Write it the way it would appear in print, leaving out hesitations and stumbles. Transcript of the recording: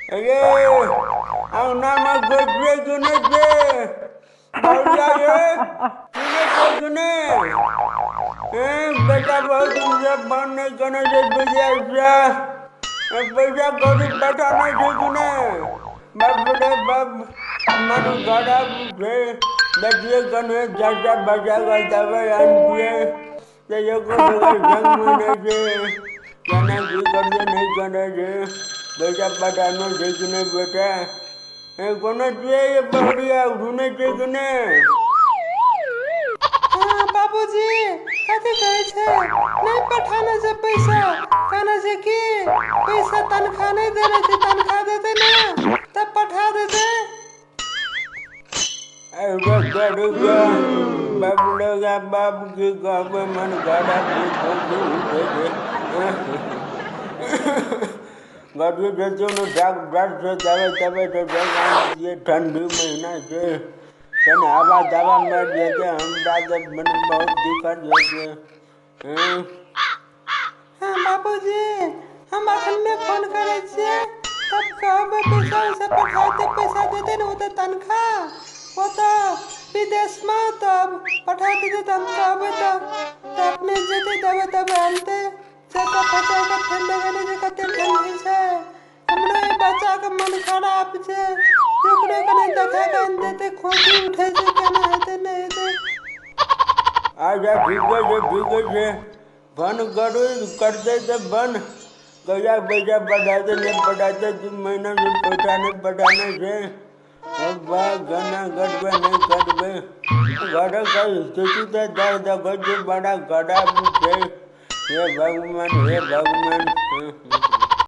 अरे अंगनामे गोजरे सुनै छै भौजा रे, सुनै छै सुनै? बेटा बहुत दिन से फोन नहि केने छै विदेशसँ, पैसा कौड़ी पठाना छै कि नहि? बाप रे बाप, मन खराब छै। बेटिए कने चाचा बचा कऽ दबाइ आनतियै तऽ एको टका संगमे नहि छै। केना की करतै नहि करै छै? पैसा पठानो छै कि नहि बेटा? कोनो छियै ये बहुरिया, सुनै छै कि नहि? हँ बाबूजी, कथी कहै छै? नहि पठाना छै पैसा। कहना छै कि पैसा तनख्वाह नहि देने छै, तनख्वाह देते ने तब पठा देते। बाप लोगा बाप, की कहबै, मन खराब छै। उठै छै गड़ी देखियौ ने, डाक छै, दबाइ तबाइ तऽ आनतियै। ठण्डी महीना छै, कनि हवा तवा मारि जेतै हमरा तऽ मने बहुत दिक्कत होइ छै। हँ बाबूजी, हम अखने फोन करै छियै, तब कहबै पैसा उसा पठाते, पैसा देते ने। ओ तऽ तनख्वाह ओ तऽ विदेशमे, तब पठा देतै तऽ हम कहबै तऽ अपने जेतै दबाइ तबाइ आनतै। चक्का फचा कऽ फेर लगेने छै। कते ठण्डी छै, हमरो ई बच्चाके मन खराब छै। ओकरो कने देखा कऽ आनि देतै। खोखी उठै छै, केना हेतै नहि हेतै? अच्छा ठीके छै, ठीके छै। फोन करू, करतै तऽ फोन। कहिया पैसा पठाते नहि पठाते? 2 महीना से पैसा नहि पठाने छै। केना करबै नहि करबै? घरक स्थिति तऽ देखै छियै, बड़ा खराब छै। हे भगवान, हे भगवान।